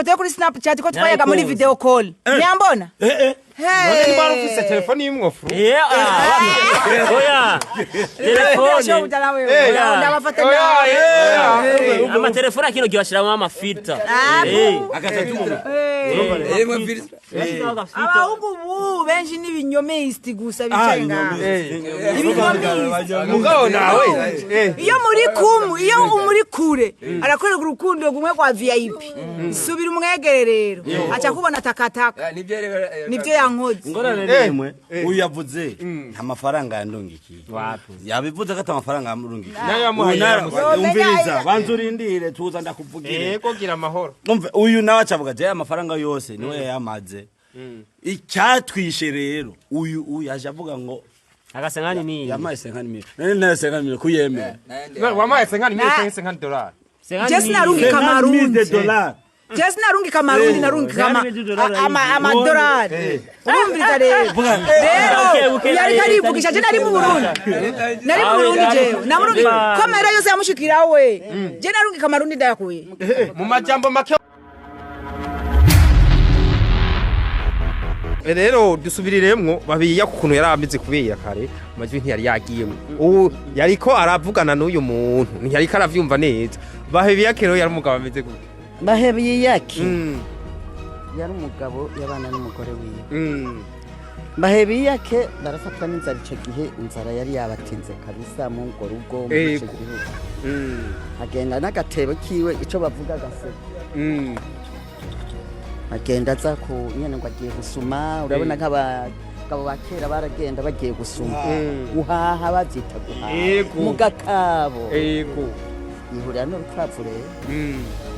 Yo kuri Snapchat ko twayaga muri Narayikunze. video call, ntiyambona. None niba ufise telefone y'imwofu? Oya, telefone. Ndabafata. Oya, eh. Amatelefone akino gihe bashyiramo amafilter. Ah, Abahungu abahungu ubu benshi ni ibinyomiste gusa bicaye ngaho, ibinyomiste. Mugabo nawe Iyo muri kumwe, iyo umuri kure, arakwereka urukundo rumwe rwa VIP. Subira umwegere rero, aca kubona takataka. Nibyo yankoze. Ingorane ni imwe. Uyu yavuze nta mafaranga yandungikiye, yabivuze ko ata mafaranga yamurungikiye. Nayo yamuhaye Uyu yaramusize. Umviriza, banza urindire, tuza ndakuvugire. Yego, gira amahoro. Umve, uyu nawe acavuga je amafaranga yose niwe yayamaze. Icyatwishe rero, uyu yaje avuga ngo agasenkani ni yamaye 50 mille. None nayo 50 mille kuyemera? Wamaye 50 mille canke 50 dolari? Je sinarungika amarundi. De dollars. Je sinarungika amarundi, narungika amadolari. Urumviriza rero, rero uyu ariko arivugisha. Je nari mu Burundi, nari mu Burundi jewe namurungika ko amahera yose yamushikira we. Je narungika amarundi, ndayakuye. Mu majambo make rero, dusubiriremwo babiya ku kuntu yari ameze kubera kare amajwi ntiyari yagiyemwo. Ubu yariko aravugana n'uyu muntu, ntiyariko aravyumva neza. Bahebiyake rero yari umugabo ameze gute? Bahebiyake yari umugabo yabana n'umugore wiwe. Bahebiyake barafatwa n'inzara. Icyo gihe inzara yari yabatinze kabisa mu urwo rugo, muri icyo gihugu. Agenda n'agatebo kiwe, icyo bavuga agaseke. Agenda aza ku nyene ngo agiye gusuma. Urabona nk'abagabo ba kera baragenda bagiye gusuma, guhaha, babyita guhaha. Mu gakabo yihurira n'urukwavu rero.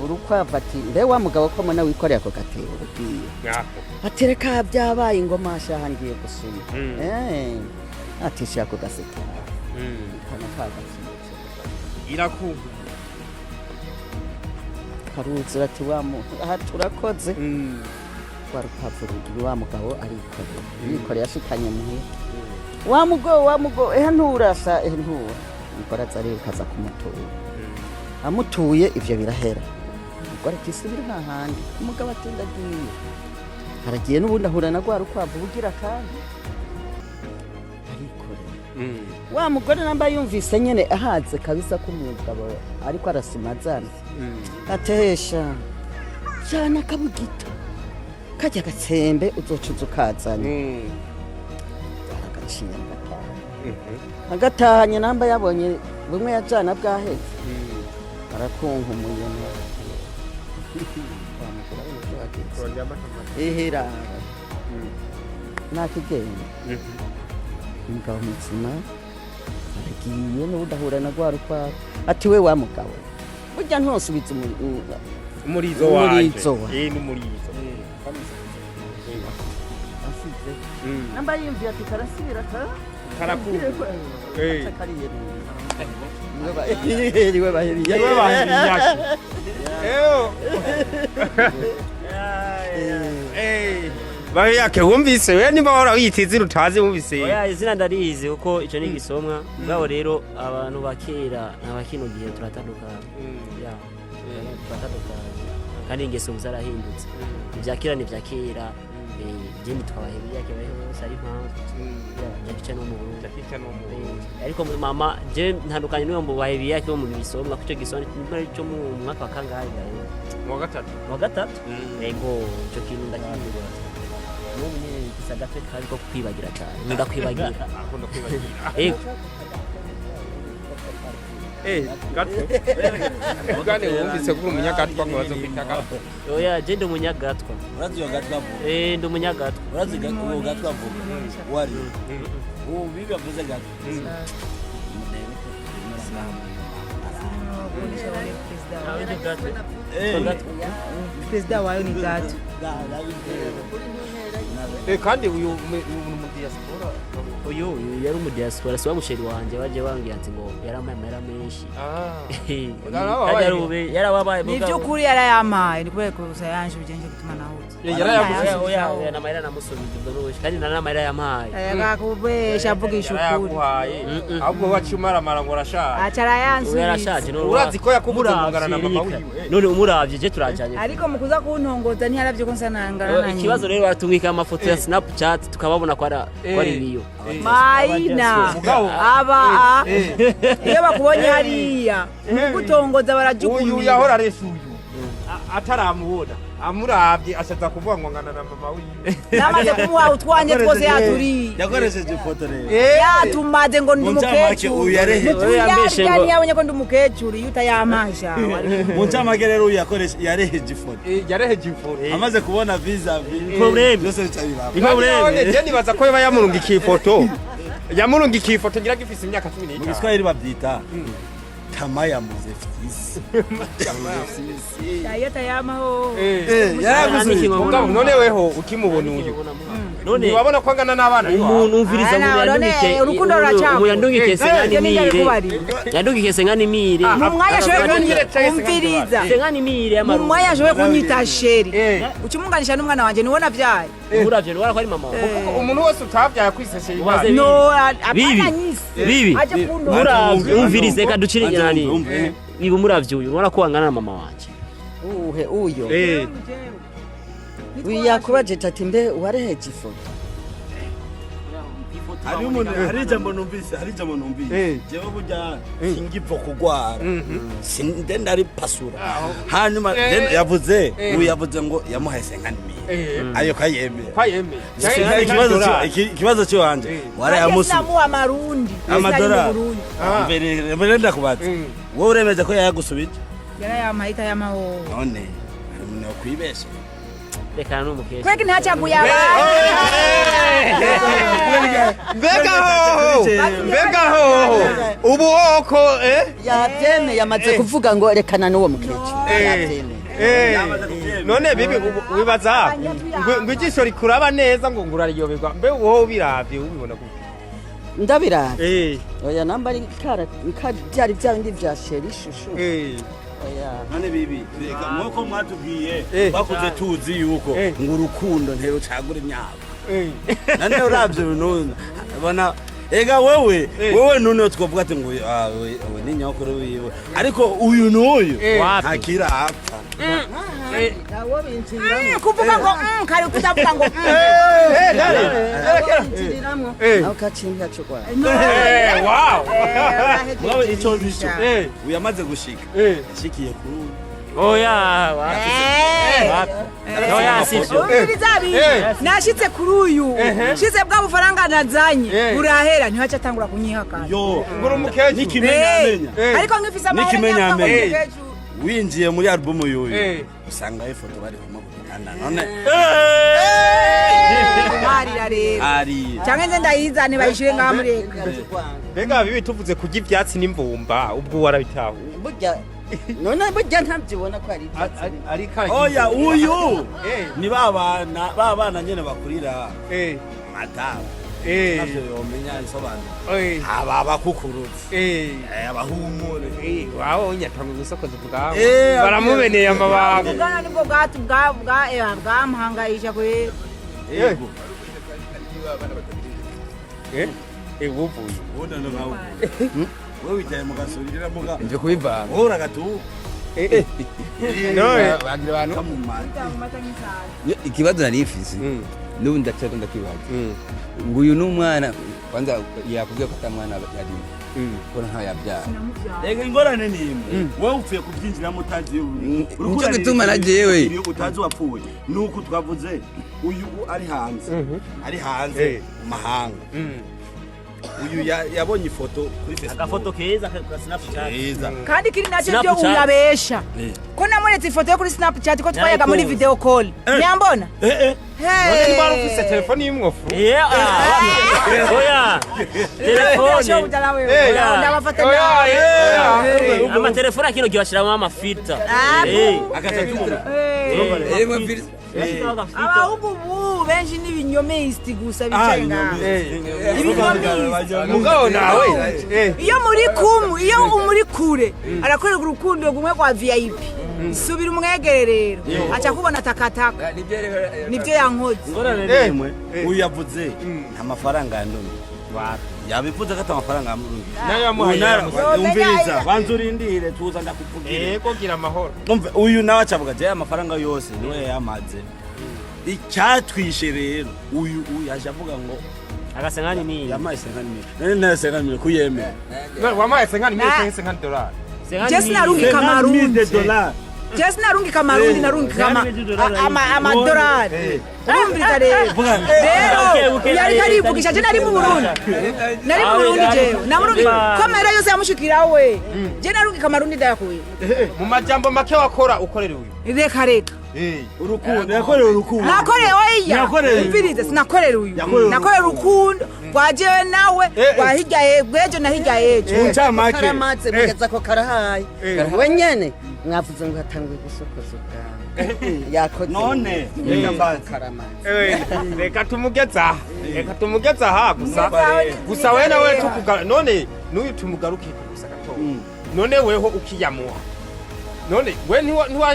Urukwavu ati: "Mbe wa mugabo, ko mbona wikoreye ako gatebo, ugiye?" Ngako. Ati: "Reka, byabaye ingoma shaha, ngiye gusuma." Ati: "Shaka ako gaseke kana kagasumutse." Irakumva. Karuzura. Ati: "Wa muntu, aha turakoze." Wa rukwavu wa mugabo arikoreye, yikoreye, ashikanye muhira. "Wa mugo, wa mugo, ehe nturasa, ehe ntura." Umugore aza ariruka, aza kumutura. Amutuye, ivyo birahera. Umugore ati: "Subira hahandi." Umugabo ati: "Ndagiye." Aragiye n'ubundi, ahura na rwa rukwavu bugira kandi arikoreye. Wa mugore namba yumvise nyene ahaze kabisa ko umugabo ariko arasuma azana, atehesha jana akabugita kajya gatsembe, uzoca uza ukazanye. Aragaciye, agataha, agatahanye. Namba yabonye bumwe yajana bwaheze, arakunkumuye. Wa mugore abonye ibyo wagize, ehera nakigenda. Umugabo muzima aragiye n'ubundi, ahura na rwa rukwavu. Ati: "We wa mugabo, burya ntusubiza Umurizo wanje." Umurizo wa. N'umurizo. Asize." Namba yiyumviye ati: "Karasubira ka Karakumva. Kariye." Niwe bahebiyake. Niwe bahebiyake. Eyo. Bahebiyake, wumvise we nimba wahora wiyita izina utazi, wumvise? Oya, izina ndarizi kuko ico ni igisomwa. Mugabo rero abantu ba kera n'aba kino gihe turatandukanye. Ya, turatandukanye kandi ingeso ubu zarahindutse. Ibya kera ni ibya kera. Idini twabahebiyake bari hose ari impamvu. Ya, Jackie Chan wo mu Burundi. Jackie Chan wo mu Burundi. Ariko mama, je ntandukanye n'uwo mu bahebiyake wo mu bisomwa, kuko ico gisomwa ni cyo mu mwaka wa kangahe? Mu wa gatatu. Mu wa gatatu. Ego, ico kintu ndakibura n'ubu nyene, gisa gatwe kabi ko kwibagira cyane, nkunda kwibagira. Akunda kwibagira. Ego. Gatwe. Ugane wumvise ko uri umunyagatwa, ngo bazokwita gatwe. Oya, je ndi umunyagatwa. Urazi iyo gatwa avuga? Eh, ndi umunyagatwa. Urazi uwo gatwa avuga wari ubu bibi avuze gatwa? Gatwe. Perezida wayo ni gato. Kandi uyu mu diaspora. Uyu yari umudiaspora, si wa musheri wanje baje bambwira ati ngo yarampaye amahera menshi. Yarababaye. Yarababaye. Ni by'ukuri yarayampaye, ni kubera ko gusa yanje ugenje gutuma nahuze. Yarayaguze. Oya, oya, n'amahera namusubiza ubwo n'ubushi kandi nta n'amahera yampaye. Yakubesha, avugisha ukuri. Yarayaguhaye, ahubwo waciye umaramara ngo urashaje. Aca arayansubiza. Ubu yarashaje none. Urazi ko yakubuze Umuravye, kungana na mama Erika. wiwe. None umuravye je turajanye. Ariko mu kuza kuntongoza ntiyaravye ko nsa nangana na nyina. Ikibazo rero, baratungika amafoto ya Snapchat tukababona ko ari ibiyo. Mayina. Mugabo. Aba iyo bakubonye hariya gutongoza Uyu barajukumira. yahora aresha uyu ataramubona, amuravye ashaza kuvuga ngo ngana na mama wiwe. Namaze kumuha utwanye twose yaturiye. Yakoresheje ifoto rero. Yatumaze ngo ndi Mu ncamake, umukecuru. uyu yareheje. Oya, yambeshe ngo- Ntiyabonye ko ndi umukecuru iyo utayamasha. Mu ncamake rero, uyu yakoreshe yareheje ifoto. Yareheje ifoto. Amaze kubona vis-à-vis Problème. byose bica biraba. Problème. Je nibaza ko yaba yamurungikiye ifoto, yamurungikiye ifoto ngira gifise imyaka cumi Mu n'itanu. Giswahili babyita tamaa ya muzefisi. Iyo atayamaho. Yaragusubiye. Mugabo none weho ukimubona uyu, None ntiwabona ko angana n'abana biwawe? umuntu umviriza, Ah, umuntu none yandungike urukundo ruracagwa. umuntu yandungike Ivyo ni 50 mille. ndabikubariye. Yandungike 50 mille. Mu mwanya ashoboye Ah, umviriza, 50 mille mu y'amarundi. mwanya ashoboye kunyita chéri, Eh. ucimunganisha n'umwana wanje niwo navyaye. Uravye ntiwara ko ari mama wawe. Umuntu wese utabyaye kwiseseye. Ubaze Imana. No. Bibi. Apana nyisi Bibi. aje kuntora. Muravye, umvirize, reka ducire Banza nani. wumve. Ibi umuravye uyu urabona ko wangana na mama wanje. Uhe uyo? Eh. Uyu yakubajije ati: "Mbe wareheje ifoto?" Hari umuntu, hari ijambo numvise, hari ijambo numvise. Jewe burya singipfa kugwara, sinde ndaripasura. Hanyuma then yavuze, uyu yavuze ngo yamuhaye 50 mille. Ayo kayemera. Kwayemeye. Ikibazo cyo wanje warayamusubiye? Sinamuha amarundi. Amadolari. Burundi. Mbere ndakubaza, wowe uremeza ko yayagusubije? Yarayampaye itayamaho. None hari umuntu yokwibesha? Rekana n'umukecuru. Kweki ntacaguye abandi. Mbega hoho, mbega hoho ubu hoko Yabyemeye, amaze kuvuga ngo rekana n'uwo mukecuru, yabyemeye. None bibi wibaza ngo ijisho rikuraba neza ngo ngurariyoberwa, mbe wowe ubiravye ubibona gute? Ndabirabe? Oya, namba ari kara byari bya bindi vya chéri chouchou. Oya. None bibi, reka nk'uko mwatubwiye, bakuze tuzi yuko ngo urukundo ntirucagura imyaka. None uravye none bona ega wewe, wewe none twovuga ati ngo ah, we ni nyokuru wiwe, ariko uyu n'uyu Wapi? ntakira apfa. Kuvuga ngo kare kutavuga ngo Aho kacinga cyo kwa Wow. Mugabo ico nzico, uyu amaze gushika, yashikiye kuri uyu. Oya, wapi? Wapi? Oya, sivyo. Umviriza bibi, nashitse kuri uyu, shize bwa bufaranga nazanye burahera, ntihaca atangura kunyihakana. Yo. Ngura umukecuru. N'ikimenyamenya. Ariko nkifise amahera N'ikimenyamenya. nyavuga ngo umukecuru. Winjiye muri albumu y'uyu, usanga ifoto bari kumwe ku gitanda none. Arira rero. Ari Canke nze ndayizane bayishire ngaha mureka. Mbega bibi, tuvuze kurya ivyatsi n'imvumba, ubwo warabitahuye? Burya none burya ntabyibona ko ari ibyatsi. Ariko Oya, uyu ni babana babana nyene bakurira madamu, navyo yomenya isobanuro. Aba bakukurutse, abahumure. Wawe nyatanga gusokoza ubwawe, baramumeneye amabanga. Ubwana nibwo bwatu bwa bwa bwamuhangayisha kwe. Yego. Ubuvuye. Ubundi no nkawe wewe wicaye mu gasurira muga. Nje kubivanga. Wowe uragatu. None bagira abantu kamumara. Ikibazo nari mfise n'ubu ndacyari ndakibaza, ngo uyu ni umwana kwanza yakubwiye ko ata mwana yarimo, ko ntawe yabyara. Rega ingorane ni imwe, wowe upfuye kubyinjiramo utazi. Nico gituma na jewe. Iyo utazi wapfuye nuko twavuze uyu ari hanze, ari hanze mu mahanga. Uyu yabonye ifoto kuri Facebook. Agafoto keza ka Snapchat. Keza. Kandi kiri nacyo byo Snapchat. uyabesha ko namuretse ifoto yo kuri Snapchat ko twayaga muri Narayikunze. video call, ntiyambona. None niba wari ufise telefone y'umwofu? Yeah, ah, oya. Telefone. Ndabafata. Oya, Nawe. Amatelefone akino gihe bashiramo amafilter. Ah, Eh. Akaca tumura. Emwe Abahungu ubu benshi ni ibinyomisiti gusa bicaye ngaho. Ibinyomisiti. Mugabo nawe Iyo muri kumwe, iyo umuri kure, arakorerwa urukundo rumwe rwa VIP. Subira umwegere rero, aca kubona takataka. Nibyo yankoze. Ingorane ni imwe, uyu yavuze nta mafaranga yandumye, yabivuze ko ata mafaranga yamurungi. Nayo yamuhaye yaramusize. Umviriza, banza urindire, tuza ndakuvugire. Yego, gira amahoro. Umve, uyu nawe acavuga jewe amafaranga yose niwe yayamaze. Icyatwishe rero, uyu yaje avuga ngo Agasa nkani mille. Yamaye 50 mille. None nayo 50 mille kuyemera? Wamuhaye 50 mille Na- canke 50 dolari? Je sinarungika amarundi. Dollars. Je sinarungika amarundi, narungika amadolari. Urumviriza rero, rero uyu ariko arivugisha. Je nari mu Burundi, nari mu Burundi jewe. Namurungika ko amahera yose yamushikira we. Je narungika amarundi, ndayakuye. Mu majambo make, wakora ukorera uyu? Reka, reka. Urukundo, yakorewe urukundo. Nakoreye, oya. Yakoreye. Umvirize, sinakorera uyu. Yakoreye. Nakorera urukundo rwa jewe nawe, rwa hirya rw'ejo na hirya y'ejo. Mu ncamake. Karamaze mugeza ko karahaye. We nyene mwavuze ngo hatanguye gusokoza ubwawe, yakoze. None reka mbanze. Karamaze. Reka tumugeze aha, reka tumugeze aha gusa. Gusa we nawe tukuga none n'uyu tumugaruke gusa gato. None weho ukiyamuha, none we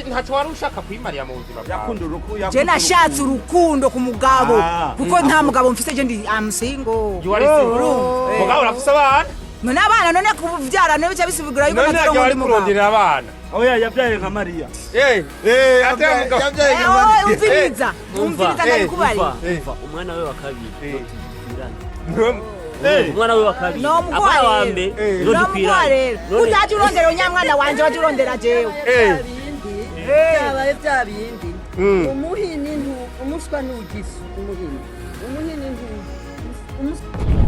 ntacyo wari ushaka kwimarira mu buzima bwawe? Yakunda urukundo. Je nashatse urukundo ku mugabo, kuko nta mugabo mfise. Je ndi am single. You are single. Urumva? Mugabo urafise abana. None abana, none kuvyara none bica bisubigura yuko None ntagira ntabwo wari uwundi mugabo? kurondera abana. Oya, yabyaye nka Mariya. Atari mugabo. Oye, umviriza, umviriza, ndabikubariye. Umva, umwana we wa kabiri dukwirana. Umwana we wa kabiri. No muguha Apana wa rero. mbere. No No muguha dukwirana. rero. Utaje urondera unyamwana wanje, waje urondera jewe. Bindi byabaye bya bindi, umuhini ntu umuswa ntugisu umuhini, umuhini ntu umuswa.